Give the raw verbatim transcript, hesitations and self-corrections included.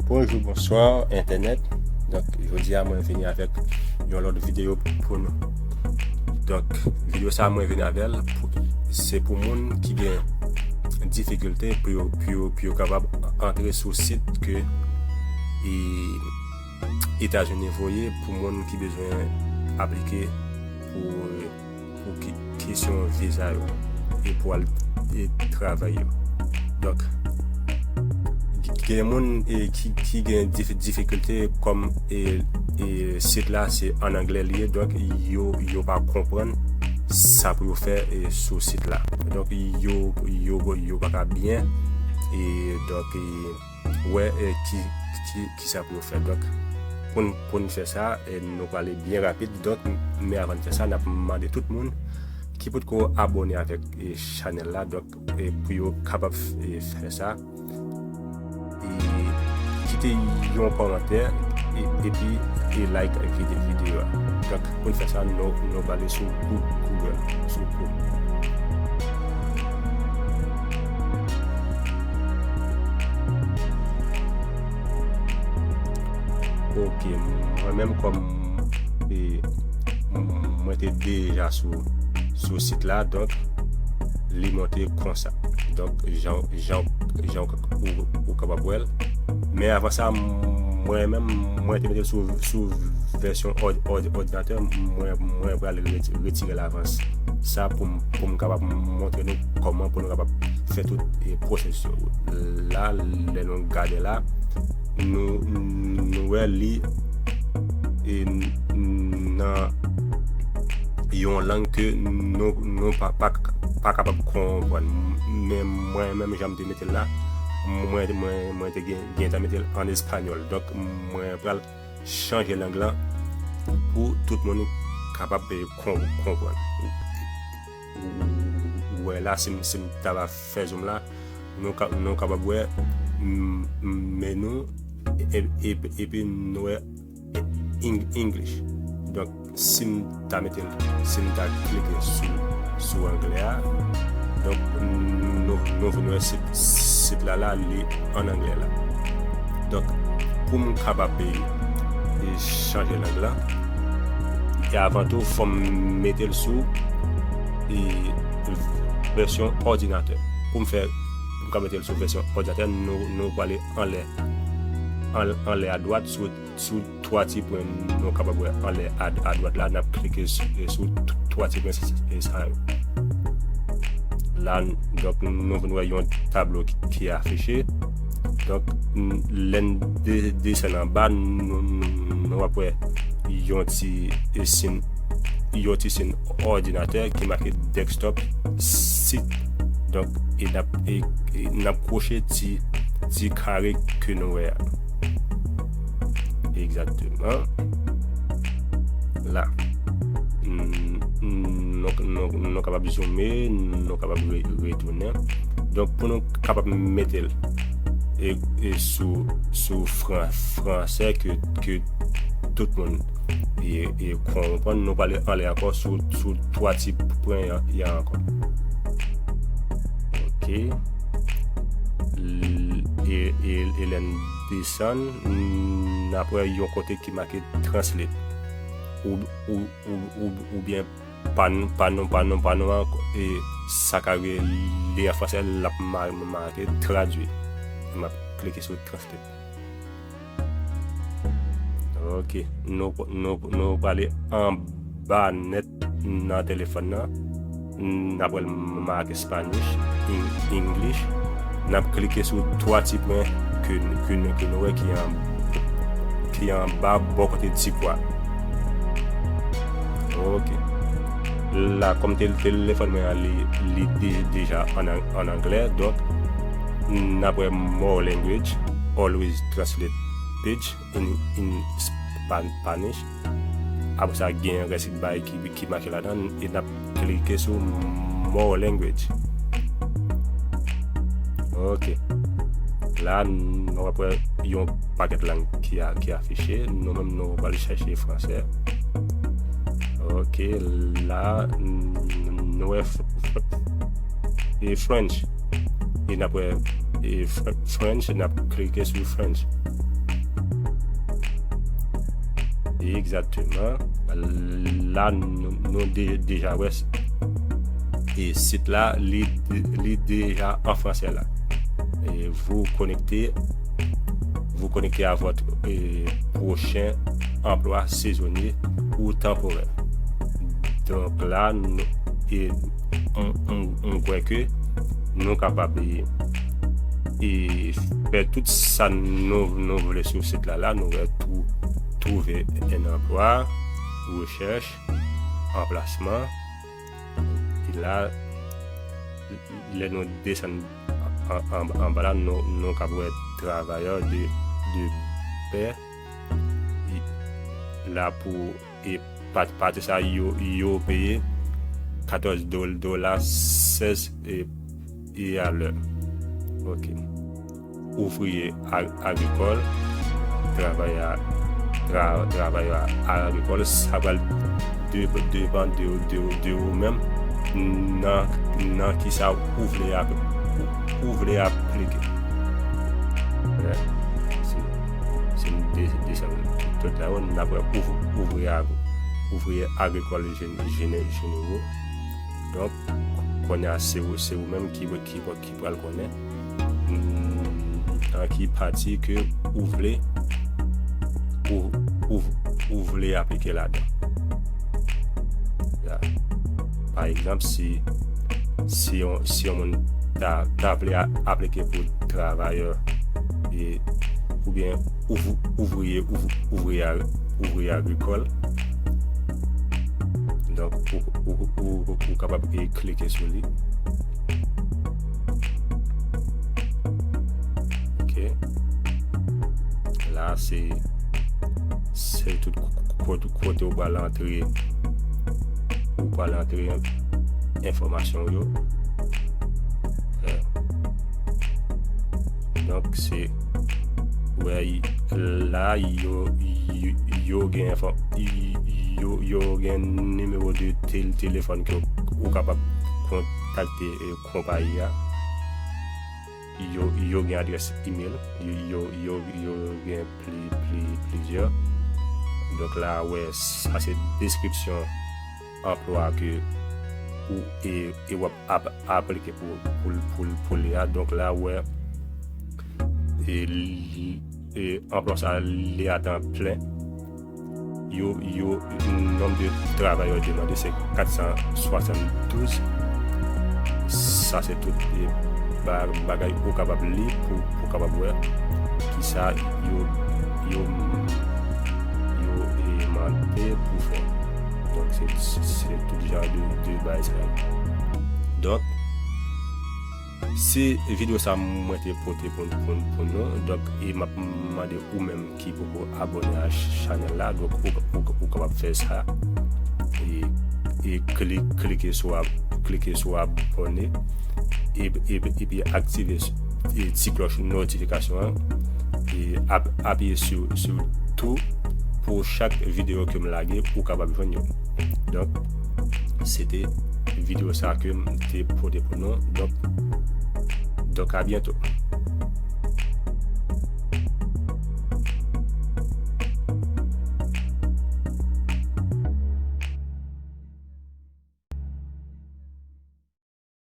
Bonjou, bonswa, entènèt. Donk, jodi a, mwen vini avèk yon lòt videyo pou nou. Donk, videyo sa a, mwen vini avè l, pou, se pou moun ki gen difikilte pou yo, pou yo, pou yo kapab antre sou sit ke, e, Etazini voye pou moun ki bezwen aplike pou, pou ki, kesyon viza yo e pou al, e, travay yo. Donk, gen moun, e, ki, ki gen dif-, difikilte kòm, e, e, sit la se an anglè li ye, donk yo, yo pa konprann sa pou yo fè, e, sou sit la. Donk yo, yo, yo pa ka byen, e, donk, e, wè, e, ki, ki, ki sa pou yo fè. Donk, pou n, pou n fè sa, e, nou prale byen rapid. Donk, men avan n fè sa, n ap mande tout moun ki potko abòne avèk, e, chanèl la, donk, e, pou yo kapab, e, fè sa. E, kite yon kòmantè, e, epi, e, like vide-, videyo a. Donk, pou n fè sa, nou, nou prale sou Goo-, Google, sou Chrome. Ok, mwen menm kòm, e, mwen te deja sou, sou sit la, donk, li monte konsa. Donk, jan, jan, jan ou, ou kapab wè l. Men avan sa, mwen menm, mwen te mete l sou, sou vèsyon òd-, òd-, òdinatè, mwen, mwen pral reti-, retire l avan sa pou m, pou m kapab montre nou kòman pou nou kapab fè tout, e, pwosesis yo. La, lè nou gade la, nou, nou wè li, e, nan yon lang ke nou, nou pa, pa, pa kapab konprann. Men mwen menm, jan m te mete l la, mwen, mwen, mwen te gen, gentan mete l an espanyòl. Donk, mwen pral chanje lang lan pou tout moun kapab, e, kon-, konprann. Ou wè la, si m, si m ta va fè zoom la, nou ka, nou kapab wè, m, m, men nou, e, e, epi nou wè Eng-, English. Donk, si m ta mete l, si m ta klike sou, sou anglè a, donk, nou, nou vin wè sit, sit la, la, li an anglè la. Donk, pou m kapab, e, e, chanje lang lan, e avan tou, fò m mete l sou, e, vèsyon òdinatè. Pou m fè, pou m ka mete l sou vèsyon òdinatè, nou, nou prale anlè, an-, anlè adwat, sou, sou twa ti pwen nou kapab wè anlè ad-, adwat la, n ap klike sou, sou t-, twa ti pwen s-, s-, sa yo. La, n-, donk, nou vin wè yon tablo ki, ki afiche. Donk, n-, lè n de-, desann anba, nou, nou, nou ap wè yon ti, e, sin, yon ti sin òdinatè ki make desktop sit. Donk, e n ap, e, e n ap kwoche ti, ti kare ke nou wè a. Egzakteman. La. N-, n-, nou, nou, nou kapab zoume, nou kapab re-, retounen. Donk, pou nou kapab mete l, e, e sou, sou fran-, fransè ke, ke tout moun, e, e konprann, nou prale anlè ankò sou, sou twa ti pwen y a, y a ankò. Ok. L-, e, e, e lè n desann, n ap wè yon kote ki make translate. Ou, ou, ou, ou, oubyen pa n-, pa nou, pa nou, pa nou an, e sa ka rele an fransè, l ap ma-, make tradui. M ap klike sou translate. Ok. Nou, nou, nou prale anba nèt nan telefòn nan. N ap wè l make Spanish, Eng-, English. N ap klike sou twa ti pwen ke, ke nou, ke nou wè ki an, ki anba bò kote ti pwa. Ok. La, kòm te-, telefòn mwen an, li, li de-, deja an, an anglè, donk, n ap wè more language, always translate page in, in Span-, Spanish. Apre sa, gen yon rès bagay ki, ki make ladan, e n ap klike sou more language. Ok. La, nou ap wè yon pakèt lang ki a, ki afiche. Nou menm, nou pral chèche fransè. Ok, la, n-, nou wè f-, f-, e French. E n ap wè, e Fr-, French, n ap klike sou French. Egzakteman. La, nou, nou de-, deja wè s-, e sit la, li, li deja an fransè la. Et vous connectez, vous connectez à votre, euh, prochain emploi saisonnier ou temporaire. Donk la, nou, e, m, m, m kwè ke nou kapab, e, e fè tout sa nou, nou vle sou sit la, la, nou wè twou-, trouver un emploi, rechèch, anplasman. E la, lè nou desann an, an, anba la, nou, nou kab wè travayè de, de pè. E la pou, e pa-, pati sa yo, yo peye katòz dol-, dola sèz e, e a lè. Ok. Ouvriye a-, agrikòl, travayè, tra-, travayè agrikòl, sa pral de-, depann de, de, de ou menm nan, nan kisa ou vle ap-, ou vle aplike. Wè, si, si n de-, desann tout la yo, n ap wè ouv-, ouvriye ag-, ouvriye agrikòl jene-, jene-, jenero. Donk, kounye a, se ou, se ou menm ki, ki, ki pral konnen, mm, nan ki pati ke ou vle, ou, ou, ou vle aplike ladan. Ya. Pa egzanp, si, si yon, si yon moun ta, ta vle a-, aplike pou travayè, e, oubyen ouv-, ouvriye, ouv-, ouvriye a-, ouvriye agrikòl. Donk, ou, ou, ou, ou kapab, e, klike sou li. Ok. La, se, se tout k-, k-, kote, kote ou pral antre, ou pral antre enfòmasyon w yo. Donk, se, wè, la, yo, yo, yo gen enfò-, yo, yo gen nimewo de tel-, telefòn ke ou kapab kontakte, e, konpayi a. Yo, yo gen adrès imèl, yo, yo, yo, yo gen pli, pli, plizyè. Donk la, wè, sa se deskripsyon anplwa ke ou, e, e w ap ap-, aplike pou, pou, pou, pou li a. Donk la, wè, e, li, e, anplwa sa, li a tan plen. Yo, yo, nonb de travayè yo demande se kat san swasanndouz. Sa se tout, e, ba-, bagay ou kapab li pou, pou kapab wè kisa yo, yo, yo, e, mande pou fè. Donk, se, se, se tout jan de, de bagay sa yo. Donk, se videyo sa mwen te pote pou, pou, pou nou. Donk, e m ap mande ou menm ki poko abòne a chanèl la, donk ou, ou, ou kapab fè sa. E, e kli-, klike sou ab-, klike sou abòne. E, e, epi aktive s-, e ti klòch notifikasyon an. E ap-, apiye sou, sou tou pou chak videyo ke m lage, ou kapab jwenn yo. Donk, se te videyo sa ke m te pote pou nou. Donk, donk, a byento.